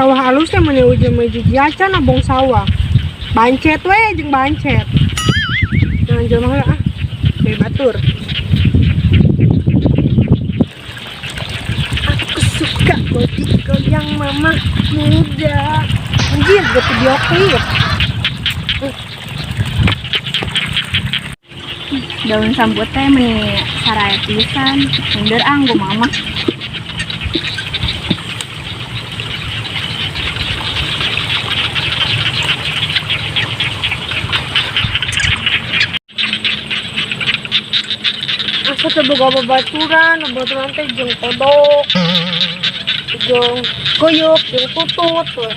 Sawah alus teh meni ujung hiji acan nabong sawah. Bancet we jeung bancet. Jangan jelema heula ah. Dari batur. Aku suka body goyang mama muda. Anjir, gue video klip. Daun sambut teh meni sarae pisan. Minder anggo mama. Asa teu boga babaturan, babaturan teh jeung kodok, jeung kuyuk, jeung tutut. Tuh.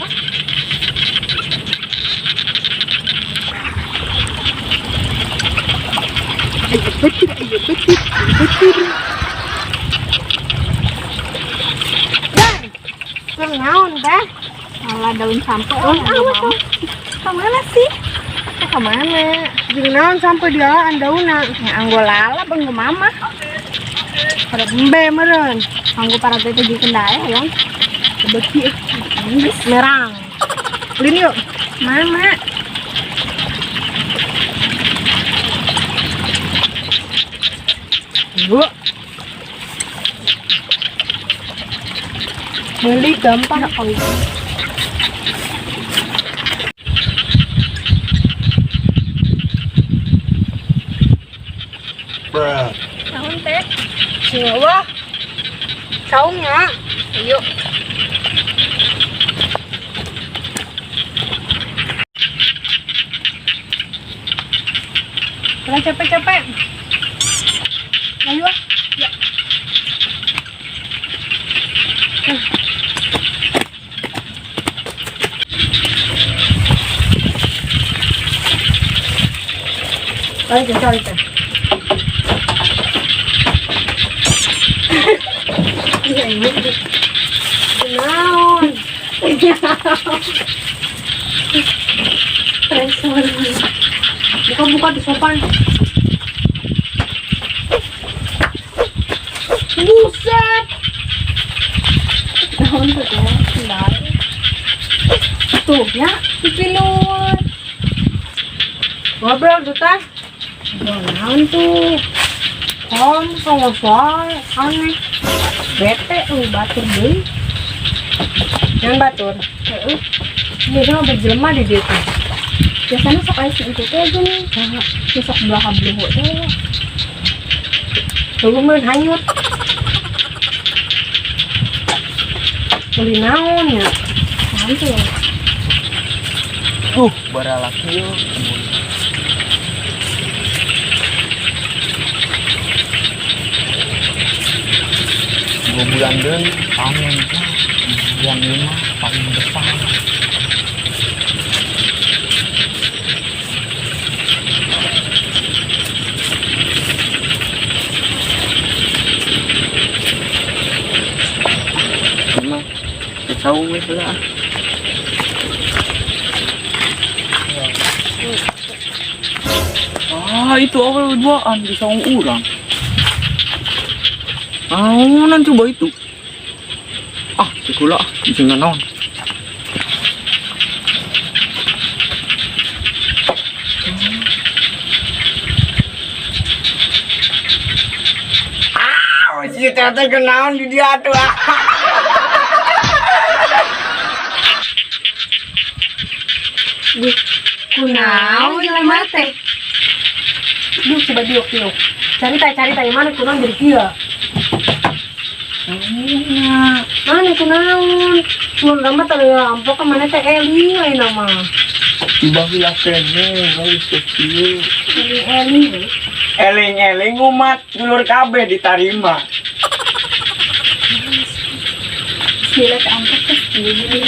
Ayo betul, ayo betul, ayo betul. Dan, naon teh? Alah daun sampo Oh, anggo awas, mama. Kamana sih? Eh, kamana? Jeung naon sampai dialaan daunna? Ya anggo lalap anggo mama. Pada embe meureun. Anggo para teh jeung kendae hayang. Beuki Geus merang. Ulin yuk. mama. Bu. Beli gampang kali. Naon teh? Wah. Saungnya. Ayo. Jangan capek-capek. Ayo ah. Ya. Balik ya, cari teh. Iya, ini. Naon? Transfer. Buka-buka di sopan. Buset. Naon tuh teh? Kendae. Tuh ya, pipilut. Ngobrol tuh teh. Naon tuh? Kom, sama soal aneh. Bete lu batur deui. Jangan batur. Heeh. Ini sama berjelma di dia tuh. Biasanya sok aya si itu teh gini. Si sok belah beluhu teh. Tunggu meureun hanyut. Beli naon ya? Naon tuh? Baralaki yo. Dua bulan deui panen, bulan 5 panen besar. Lima, tahu weh lah. Ah, itu awal duaan di saung urang. Naonan coba itu. Ah, cekula, bisa naon. Ah, si teteh kenaon di dia tuh. Duh, kunaon jelema teh? Duh, coba diuk-diuk. Cari tanya mana kunaon jadi kieu. Mana kunaon? Mun lama teh ampok ka mana teh eling ayeuna mah. Tiba heula kene, geus geus kieu. Eling-eling we. Eling-eling umat dulur kabeh ditarima. Bismillah teh ampok teh kieu gini.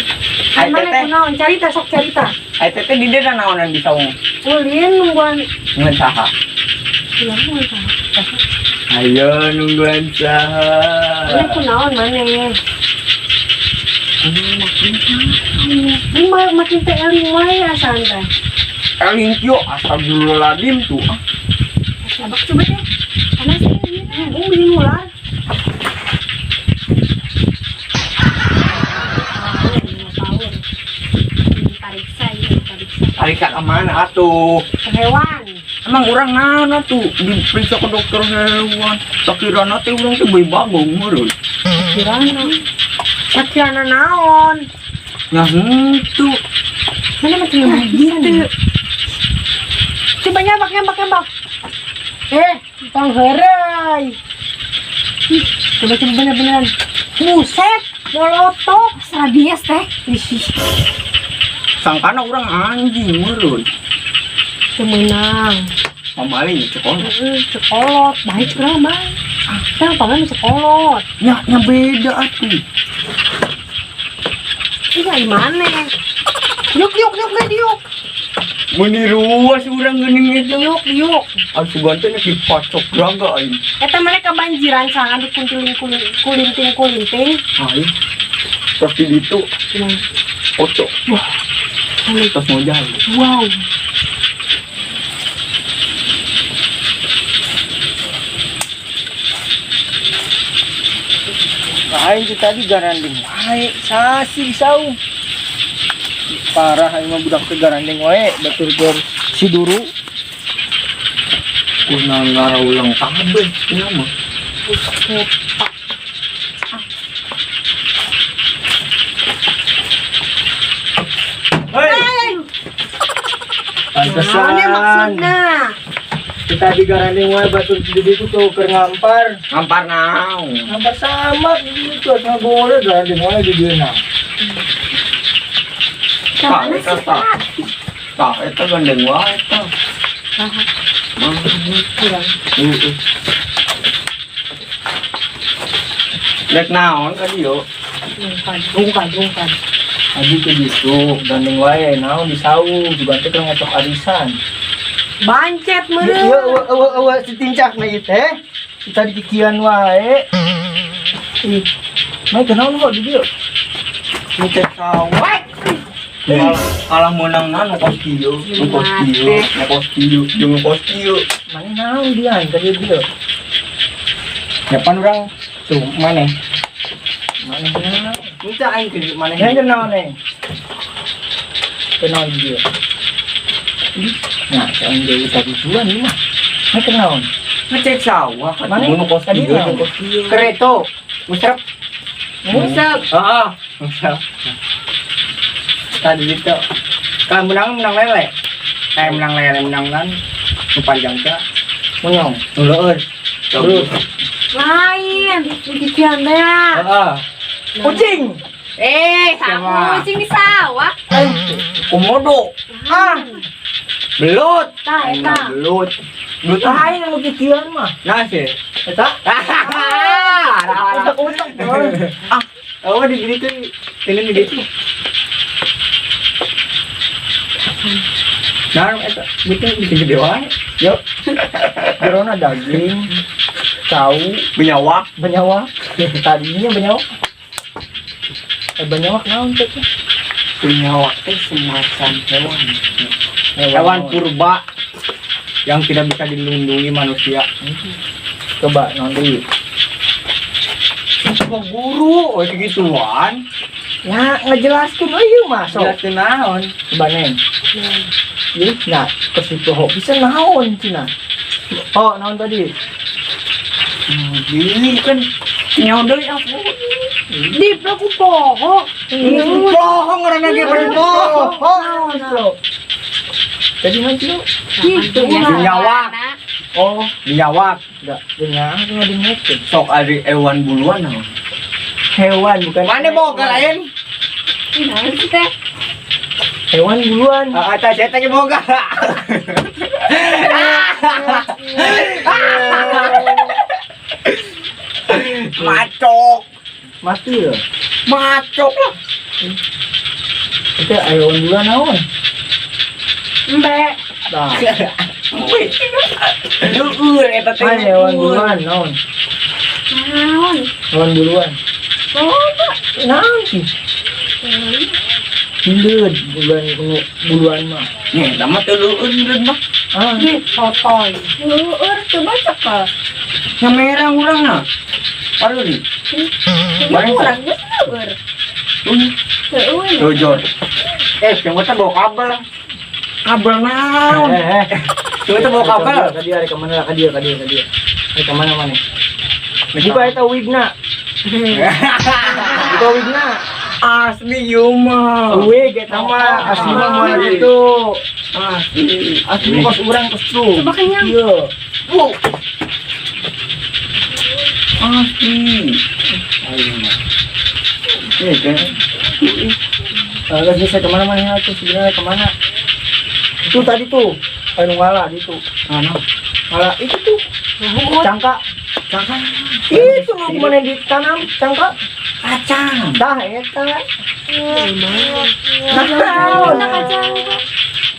Ai Mana teteh, kunaon? Carita sok carita. ai teteh di dieu naonan di saung. Ulin nungguan Nungguan saha? Ulah nungguan saha? Ayo nungguan saha. Ini kunaon maneh? Kunaon makin Ini mah makin teh eling wae asaan teh. Eling kieu astagfirullahaladzim tuh. Abak coba teh. Panas teh ieu. Beli ular. Pariksa ka mana atuh? Ke hewan. Emang urang naon atuh diperiksa ke dokter hewan. Sakirana teh urang teh bayi bagong meureun. Kirana. Sakirana naon? Nya henteu. Mana mah tinggal gitu. Coba nyabak nyabak nyabak. Eh, tong heureuy. Ih, coba coba bener-beneran. Buset, molotok. Rabies teh. Ih, Sangkana urang anjing meureun. teu meunang. Pamali cekolot. Heeh, cekolot. Baik urang baik. Ah, teh pamali cekolot. Nya nya beda atuh. Ih, ari maneh? Yuk, yuk, yuk, yuk, yuk. Meuni ruas urang geuning itu. Yuk, yuk. Atuh sugan teh dipacok raga aing. Eta mana kebanjiran sangan di kuntiling kulinting kulinting. Aing. Terus di ditu Kumaha? kocok. Wah. Terus mau jalan. Wow. Aing teh tadi garandeng wae, sasi saung. Parah aing mah budak teh garandeng wae, batur keur si duru. Kunaon ngarulang kabeh nya mah. Buset. Hei. Naon ya maksudna? Teh tadi garandeng wae batur di ditu tuh keur ngampar. Ngampar naon? Ngampar sama gitu, atuh boleh garandeng wae di dieu nah. Tah, Kamana eta sih, tah. Pak? Tah, eta gandeng wae tah. Saha? Mah. Urang. Heeh. Rek naon ka dieu? Rungkad, rungkad, rungkad. Tadi ke ditu gandeng wae naon di saung, juga teh keur ngecok arisan. Bancet Iya, meureun. eueuh eueuh eueuh si tincak na ieu teh. Kita dikikian wae. Ih. Mai kenaon kok di dieu? Ngecek sawah. Kalah kalah meunang nu kos kieu, nu kos kieu, nu kos kieu, jeung nu kos kieu. Mana naon dia ka dieu dieu? Ya pan urang Tuh, maneh. Maneh naon? minta aing ke maneh. Yang naon neng? Kenaon di dieu? Nah, saya jauh tadi tuan ini mah. Mai kenaon? Ngecek sawah kan Maneh nu kos tadi kieu, naon? nu kos kieu. Kereta. Musrap. Musrap. Heeh. Musrap. Tadi gitu. Kalau menang menang lele. Eh menang lele menang kan. Nu panjang teh. Menyong. Nu leueur. Terus. Lain, kikian teh. Heeh. Kucing. Eh, sama kucing di sawah. Komodo. Ah. Belut. Tah eta. Belut. Belut Lain anu kikian mah. Nah sih. Eta. Utak-utak. Ah, oh di ditu, ini di ditu. Nah, eta bikin bikin gede wae. Yuk. Jerona daging. Cau, Benyawak. benyawak. Tadinya benyawak. Eh benyawak naon teh? Benyawak teh semacam hewan. Hewan purba yang tidak bisa dilindungi manusia. Coba naon deui? Kok guru, oh gituan. Nah, ngejelaskeun we ieu mah sok. Jelaskeun naon? Coba neng. Ih, nah, ke situ ho bisa naon cenah. Oh, naon tadi? Gini kan nyawa deui aku. Di aku poho. Bohong orang lagi berbohong. Oh, naon Tadi naon cino? Gitu. Benyawak. Oh, Benyawak. enggak dengar, enggak dengerin. Sok ari hewan buluan naon? Hewan bukan. Mana boga lain? Ih, naon sih teh? Hewan buluan. Ah, tah saya tanya boga. Macok, Mati ya. macok lah. Itu hewan buluan naon? Embe. Tah. Wih. Leueur eta teh. Mana hewan buluan naon? Naon? Hewan buluan. Loba. Naon sih? Hileud buluan buluan mah. Nih, eta mah teu leueur hileud mah. Ah, Ih, sotoy. Leueur coba cekel. Nya merah urang na. Pareuri. Coba urang geus leueur. Leueur. Jujur. Eh, yang kita bawa kabel. Kabel naon? Eh, eh. Coba itu bawa kabel. Ka dieu ka mana ka dieu ka dieu ka dieu. Ka mana mana? Buka eta wigna. Buka wigna. Asli ieu mah. Wig eta mah asli mah moal gitu. Asli. Asli kos urang kos tuh. Coba kenyang. Iya. Wow. Asli. Ayo mah. Iya kan? Geus bisa kemana mana tuh sebenarnya kemana? Itu tadi tuh, anu ngala gitu. Mana? Ngala itu tuh, cangka. Cangka. Itu nu mana ditanam cangka? Kacang. Tah eta. Nah, kacang.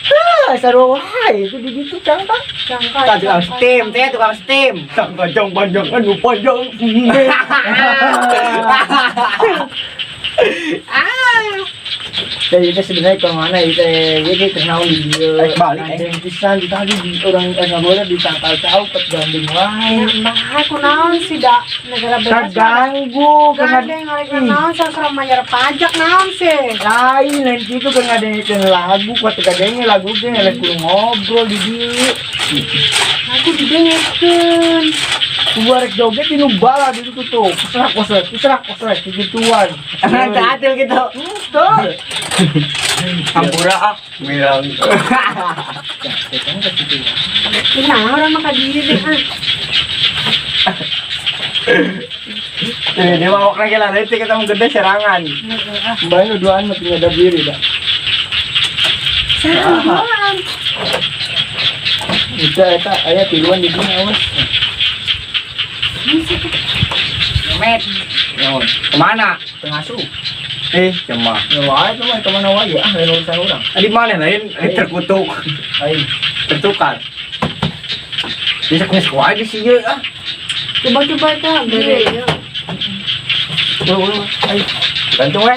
Ah, sarua wae itu di ditu cangka. Cangka. Tukang steam, teh tukang steam. Kacang panjang anu panjang. Jadi itu sebenarnya kemana itu jadi kenal di dia. Eh, balik, eh. Gandeng pisan di tadi di orang ngaboleh di tangkal cau ket gandeng wae. Nah, kunaon sih da negara bebas. Kaganggu kena Gandeng mereka naon sastra mayar pajak naon sih. Lain lain gitu kan ngadengekeun lagu kuat kadenge lagu ge eleh kudu ngobrol di dieu. Aku didengekeun. Gua rek joget di nu bala di ditu tuh. Kusrak kusrak kusrak kusrak gituan. Adil gitu. Tuh. Hampura ah. Bilang. Nah, orang mah ka dieu deh ah. Eh, dia mau lagi lah, nanti kita mau gede serangan. Mbak nu duaan mah tinggal ada diri dah. Saha duaan. Itu eta aya tiluan di dinya awas. Met. Naon? Kemana? Pengasuh. Eh, cuma. Ya wae itu mah kemana wae ah lain urusan urang. Di mana lain? Eh, terkutuk. Lain. Tertukar. Bisa kumis wae di sini ah. Coba-coba eta bere ya. Ulah ulah. Ayo. Gantung we.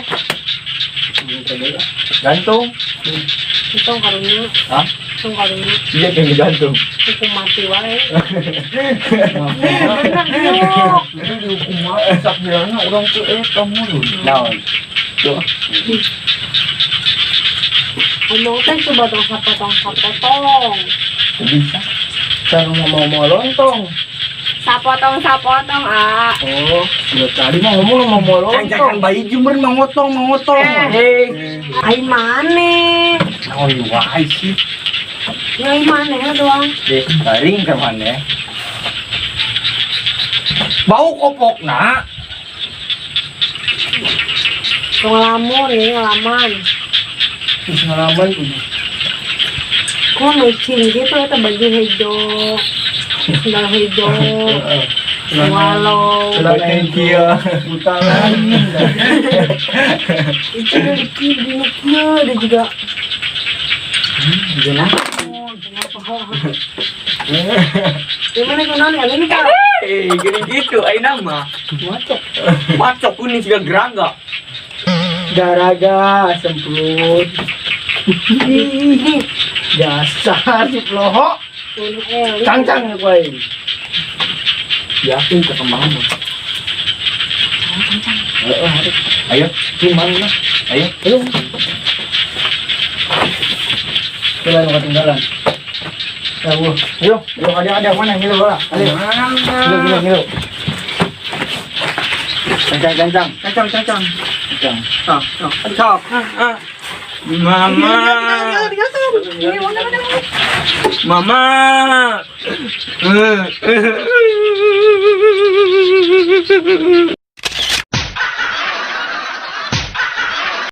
Gantung. Itong karunya. Hah? Itong karunya. Iya kayak digantung. Hukum mati wae. Bener yuk. Itu dihukum mati sak bilangna urang teh eta mulu. Naon? Tuh. Ngomong teh coba tong sapotong sapotong. Bisa. Cara ngomong mau lontong. Sapotong sapotong ah. Oh, ya tadi mah ngomong mau mau Jangan lontong. bayi jember mangotong mangotong. Eh, Ai maneh. Naon wae sih. Ngai maneh doang. Deh, garing ke mana? Bau kopok nak. Tong lamun ini ngalaman. terus ngalaman kudu. Kok matching gitu eta baju hijau. Sendal hijau. Heeh. Walau Celana Thank hijau. you. Buta lain. itu dari kiri dia juga. Gimana? Oh, kenapa? Gimana kunaon kali ini kak? Eh, gini gitu, ayo nama. Macok. Macok kuning sudah gerangga. Garaga semprot. Ih, Dasar si pelohok. ini eh, Cangcang aku aing. Yakin ke kemana? Ayo, Cuman lah. ayo. Ayo. Jalan ketinggalan. Ya, bu. Ayo, ayo ada ada mana ngilu bola. Ayo. Ngilu ngilu ngilu. Cancang cancang. Cancang, cancang. Cancang. Ah, ah, ah, ah. Mama. Ini mana mana. Mama.